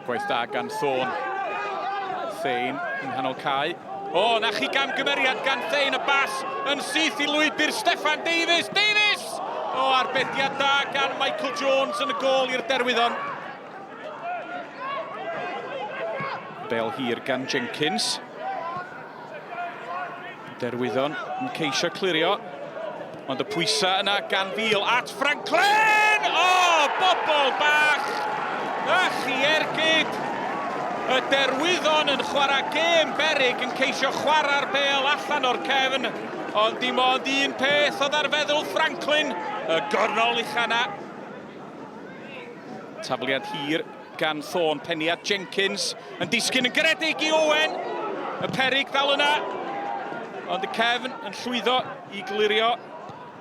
Gwaith da gan Thorne. Thain yng nghanol cae. O, na chi gamgymeriad gan Thain, y bas yn syth i lwybr Steffan Davies. Davies! O, arbediad da gan Michael Jones yn y gôl i'r Derwyddon. Bel hir gan Jenkins. Derwyddon yn ceisio clirio, ond y pwysau yna gan Fil at Franklin! O, oh, bobl bach! Na chi ergyd! Y Derwyddon yn chwarae gêm berig yn ceisio chwarae'r bel allan o'r cefn, ond dim ond un peth oedd ar feddwl Franklin, y gornol ucha yna. Tafliad hir gan Thorne, peniad Jenkins yn disgyn yn garedig i Owen. Y perig dal yna, ond y cefn yn llwyddo i glirio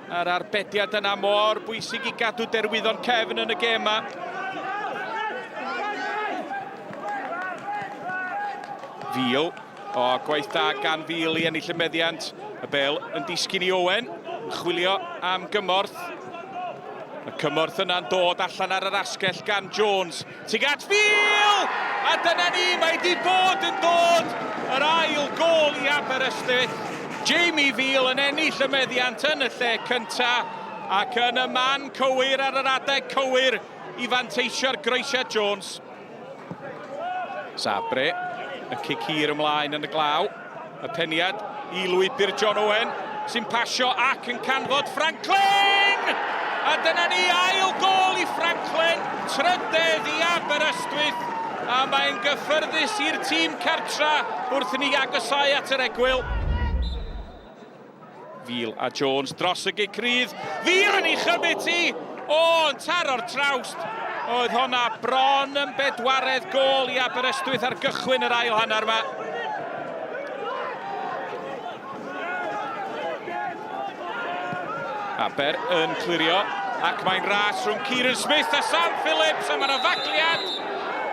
a'r arbediad yna mor bwysig i gadw derwyddon cefn yn y gêm yma. Fil. O, gwaith da gan Fil i ennill y meddiant. Y bel yn disgyn i Owen, yn chwilio am gymorth. Y cymorth yna'n dod allan ar yr asgell gan Jones. Tuag at Fil! A dyna ni, mae di bod yn dod yr ail gol i Aberystwyth. Jamie Fil yn ennill y meddiant yn y lle cynta ac yn y man cywir ar yr adeg cywir i fanteisio ar groesiad Jones. Sabre, y cic hir ymlaen yn y glaw. Y peniad i lwybr John Owen, sy'n pasio ac yn canfod Franklin! A dyna ni, ail gol i Franklin, trydedd i Aberystwyth, a mae'n gyffyrddus i'r tîm cartra wrth i ni agosau at yr egwyl. Fil a Jones dros y gic rydd. Fil yn ei chymryd hi! O, yn taro'r trawst. Oedd honna bron yn bedwaredd gôl i Aberystwyth ar gychwyn yr ail hanner yma. Aber yn clirio ac mae'n ras rhwng Kieran Smith a Sam Phillips a mae'n fagliad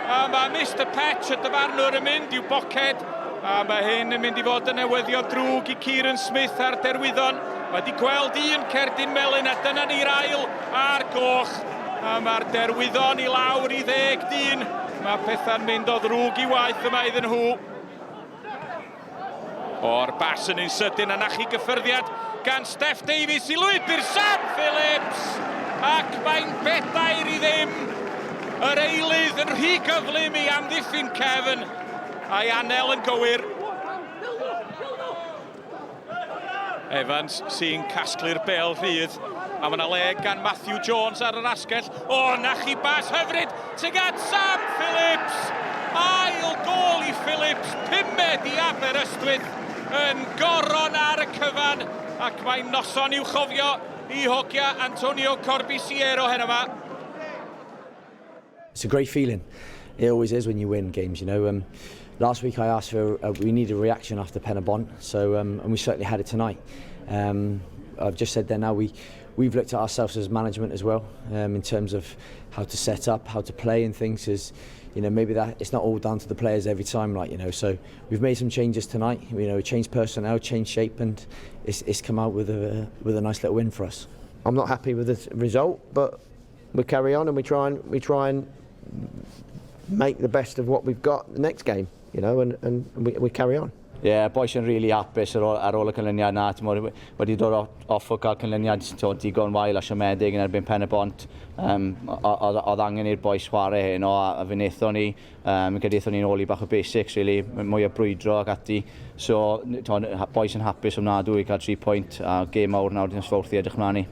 a mae Mr Petch y dyfarnwr yn mynd i'w boced A mae hyn yn mynd i fod yn newyddion drwg i Kieran Smith a'r Derwyddon. Mae wedi gweld un cerdyn melyn a dyna ni'r ail a'r goch. A mae'r Derwyddon i lawr i ddeg dyn. Mae pethau'n mynd o ddrwg i waeth yma iddyn nhw. O'r bas yn un sydyn a nachi gyffyrddiad gan Steff Davies i lwybr Sam Phillips ac mae'n bedair i ddim. Yr eilydd yn rhy gyflym i amddiffyn cefn. A'i anel yn gywir. Evans sy'n casglu'r bel rhydd. A mae yna le gan Matthew Jones ar yr asgell. O, na chi bas hyfryd tuag at Sam Phillips! Ail gol i Phillips, pumed i Aberystwyth yn goron ar y cyfan. Ac mae'n noson i'w chofio i hogia Antonio Corbisiero heno yma. It's a great feeling. It always is when you win games, you know. Um, last week I asked for a, we need a reaction after Penybont, so um, and we certainly had it tonight. Um, I've just said there now we we've looked at ourselves as management as well um, in terms of how to set up, how to play and things. Is you know maybe that it's not all down to the players every time, like you know. So we've made some changes tonight. You know, changed personnel, changed shape, and it's, it's come out with a with a nice little win for us. I'm not happy with the result, but we carry on and we try and we try and make the best of what we've got the next game, you know, and, and we, we carry on. Ie, yeah, boys yn really hapus ar ôl, ar ôl y canlyniad na. Timod, wedi dod off o cael canlyniad to, digon wael a siomedig yn erbyn Pen y Bont. Um, oedd angen i'r boys chwarae hyn o, a, a fe wnaethon ni. Um, gyda aethon ni'n ôl i bach o basics, really, mwy o brwydro ac ati. So, to, boys yn hapus ofnadwy i cael 3 pwynt a gêm mawr nawr dyn Fawrth i edrych mlaen i.